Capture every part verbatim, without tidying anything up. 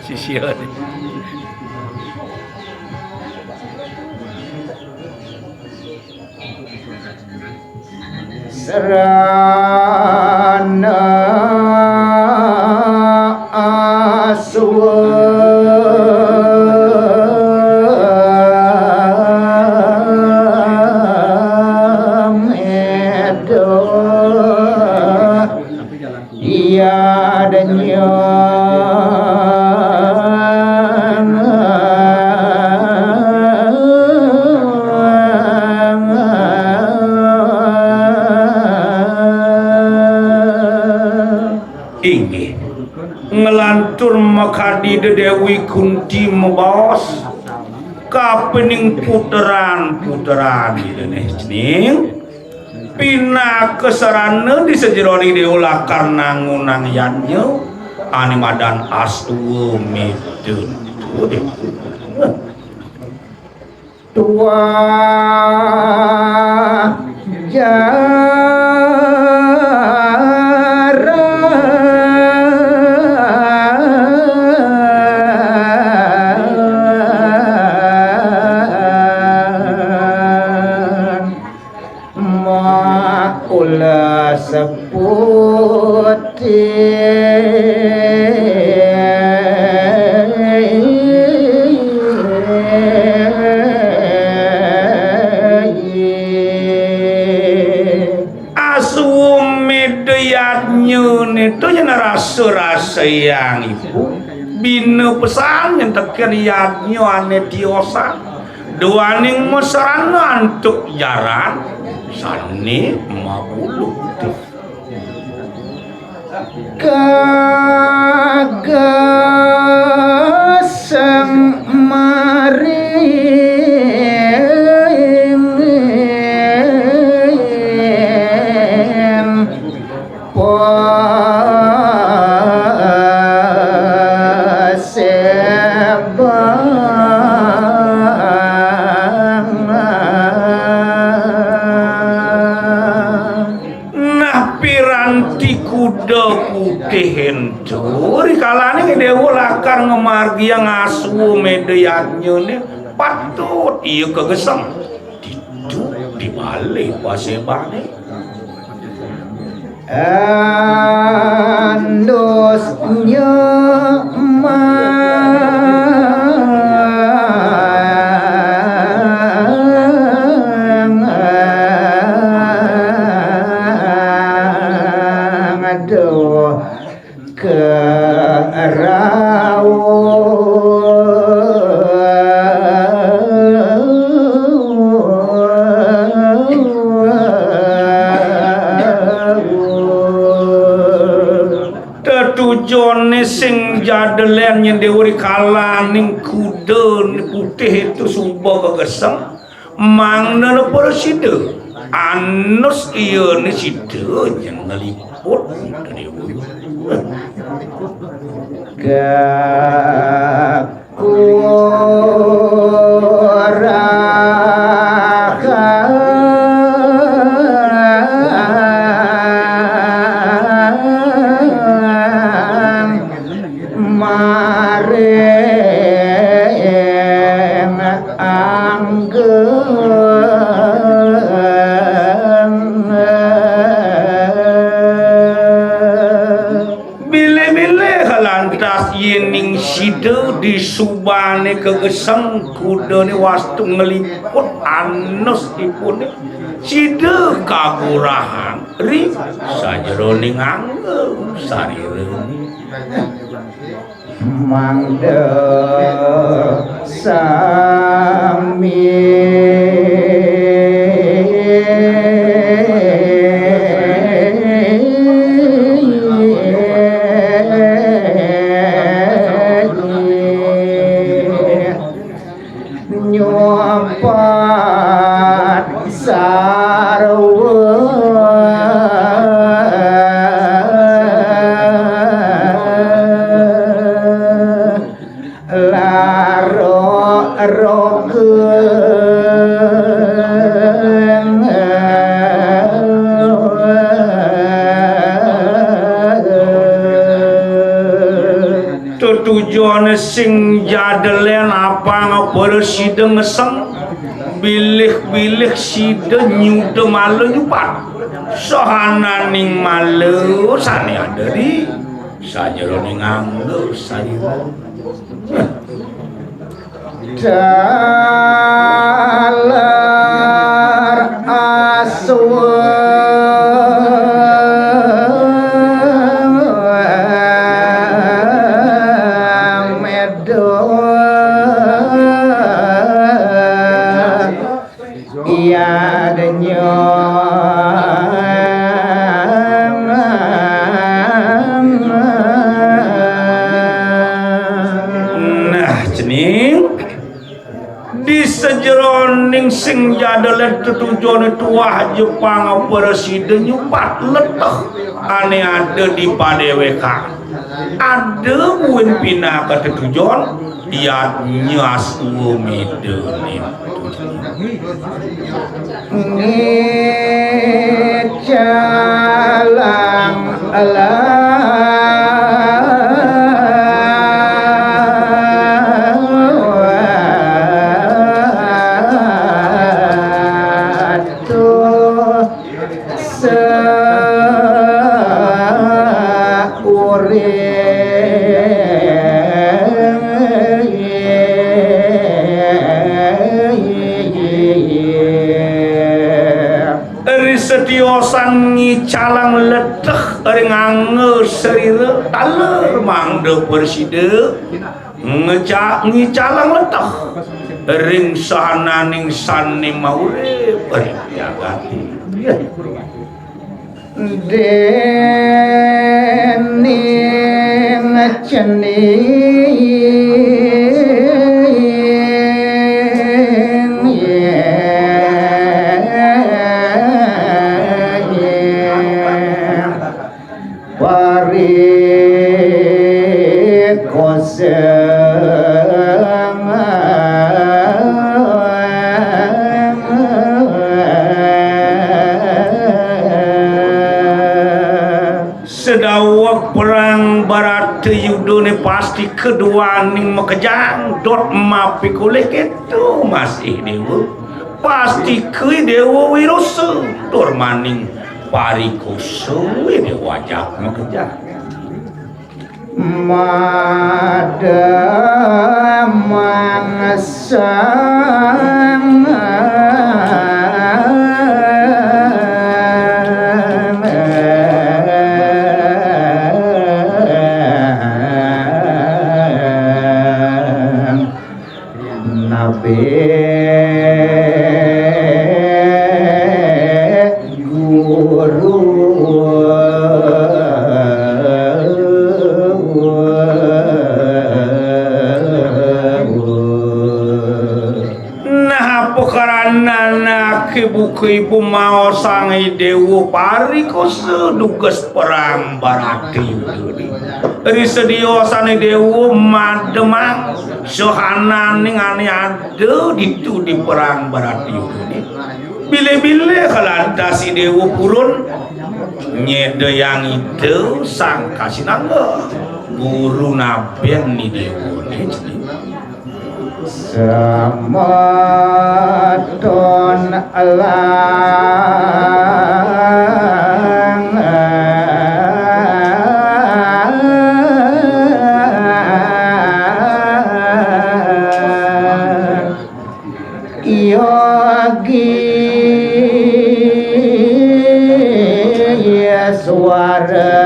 Sisian. Inggih. Nglantur makadi Déwi Kunti mabaos, kapining puteran-puteran Idané cening, pinaka sarana di sajeroning déwa lakar nangunang yadnya ané madan Aswaméda. Tuah jaran. Maula seputi. Aswaméda yadnya nitu nyén rasa-rasayang ibu. Bina pesan nyén tekén yadnya ané tiosan. Duaning masarana antuk jaran sané mabuluh. Kageseng maring pasebangan. Nah, piranti kuda putih ento, rikalaning déwa lakar ngamargiang Aswaméda yadnyané, patut ia kageseng. Ditu di balé pasebané. Andus nyemang. Aduh. Kerauh. Tetujoné sing jadelén nyén déwa rikalaning kuda putih itu suba kageseng. Mangda prasida, anus iyané sida nyén ngliput déwa. Kakurang maring anggeng. Bilih-bilih lantas yéning sida disubané kageseng kudané wastu ngliput anusipuné, sida kagurahan ring sajeroning anggeng sarirané. Mangda sami nyupat sarwa lara roga. Tujuané sing jadelen apang prasida ngeseng, bilih-bilih sida nyuda mala nyupat. Sahananing mala sané ada di sajeroning angga sarira. Taler aswa medo iya denyang. Nah, cening. Di sajeroning sing jadelen tetujoné tuah ja pang prasida nyupat leteh ané ada di padéwékan. Ada buin pinaka tetujon, yadnya aswa médané. Ngicalang latu sauri. Ri setiosan ngicalang leteh ring angga sarira, taler mangda prasida ngeca-, ngicalang leteh ring sahananing sané maurip ring jagaté. Déning cening parikosa. Sedaweg perang Baratayudané pasti kaduaning makejang, dot mapikolih kéto masih déwa. Pasti ké Déwa Wirosa tur maning parikosa Déwa ajak makejang. Madamang sang nabi guru. Nah, apa karanana ké buka ibu maosang I Déwa parikosa dugas perang Baratayuda. Ri sediosané Déwa mademang sahananing ané ada ditu di perang Baratayudané. Bilih-bilih kalantas I Déwa purun nyédayang Ida Sang Kasinangga, guru nabén I Déwané. Semeton lang yogi suara.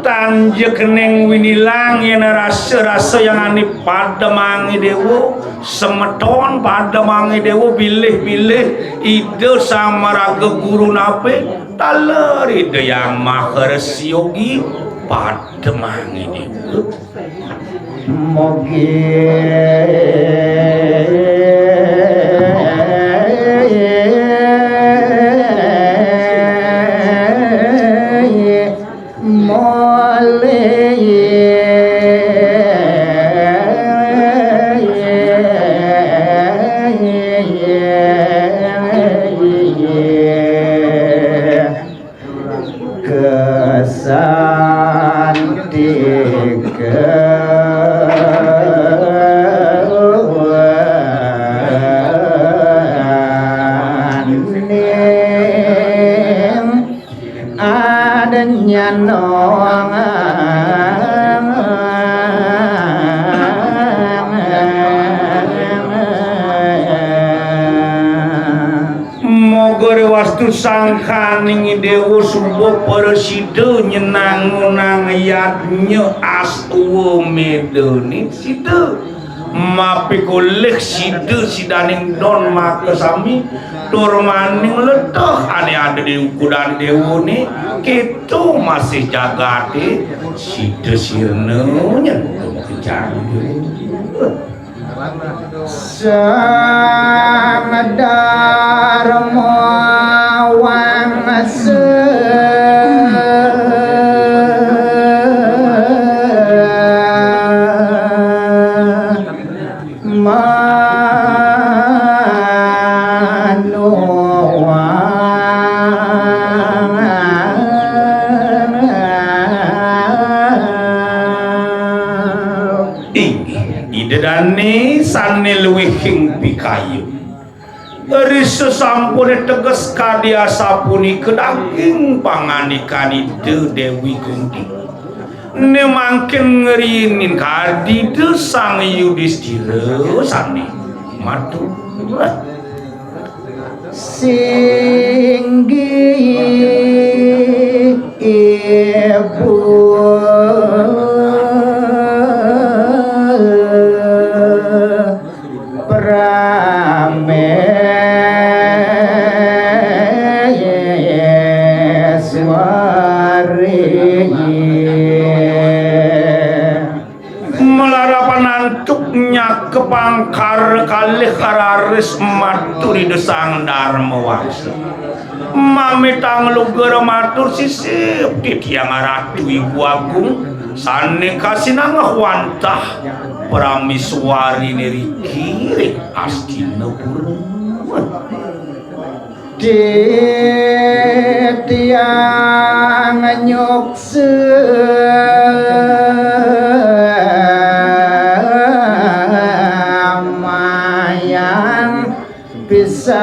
Tan ja keneng winilang yén rasa-rasa yang ané pademang I Déwa, semeton pademang I Déwa, bilih-bilih Ida Sang Maraga Guru nabén, taler Ida Hyang Maha Resi Yogi pademang I Déwa. Mogi molih. Tu sangkaning déwa suba prasida nyenangunang yadnya Aswamedane sida. Mapikolih sida sidaning don makasami tur maning leteh ane ada di ukudan dewane, keto masih jagate sida sirna nyentuk kejang. Sang Dharma Wangsa Manowa. Inggih, Ida Dane sane luwihing pikayun. Ri sasampune teges kadi asapunika daging pangandikan Ida Dewi Kunti. Ne mangkin ngrinin kadi Ida Sang Yudistira sane matur. Singgih Ibu Prameswari. Malarapan antuk nyakepang kar kalih kararis matur Ida Sang Dharma Wangsa. Mamitang lugra matur sisip titiang Ratu Ibu Agung sane kasinanggeh wantah prameswarine riki ring Astinapura. Titiang nyuksa mayang pisang.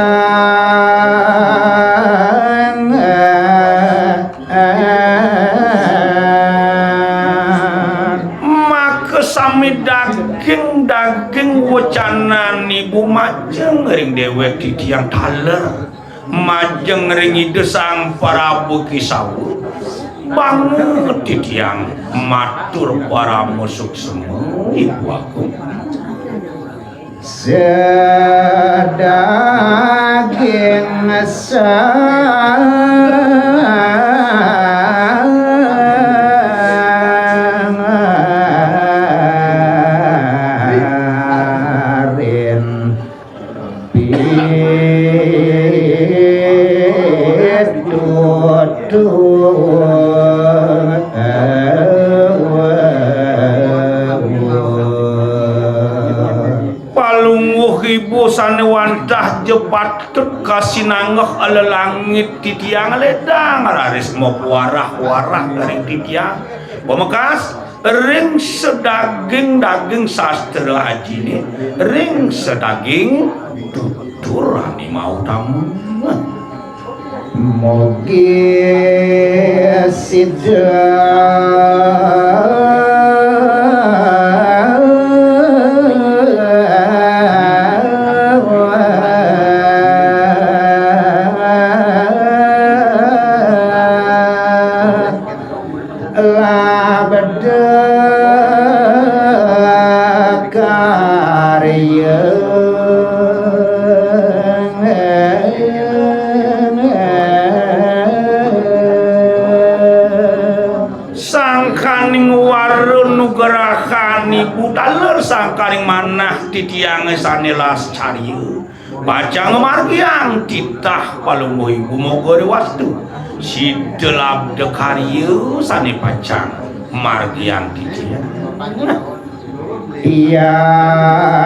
Maka sami daging-daging wecanan ibu majeng ring dewek titiang taler. Majeng ring Ida Sang Prabu Kisawa, banget titiang matur parama suksma, Ibu Agung. Sedaging sarin. Palungguh ibu sane wantah ja patut kasinanggeh lelangit titiang ledang raris mapuarah-warah ring titiang. Pamekas, ring sedaging-daging sastra ajine, ring sedaging tutur ane mautama. Mugi sida labda karya. Sangkaning wara nugrahan ibu taler sangkaning manah titiange sane las carya. Pacang margiang titah palungguh ibu moga rewastu. Sida labda karya sane pacang margiang titiang. Iya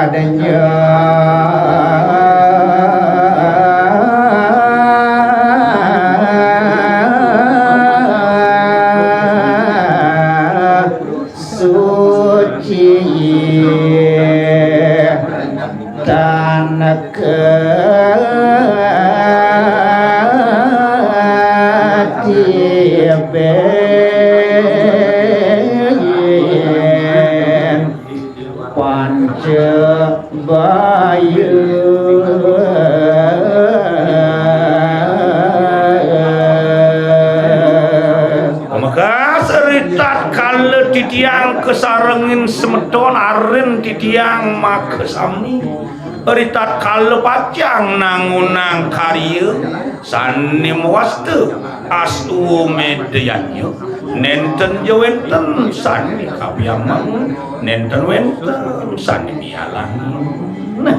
denya suci tanah ketiben panca bayu. Angin semeton aren titiang makasami. Ritatkala pacang nangunang karya sané mawasta Aswamedha Yajna, nénten ja wénten sané kapiamang, nénten wénten sané mialang. Nah,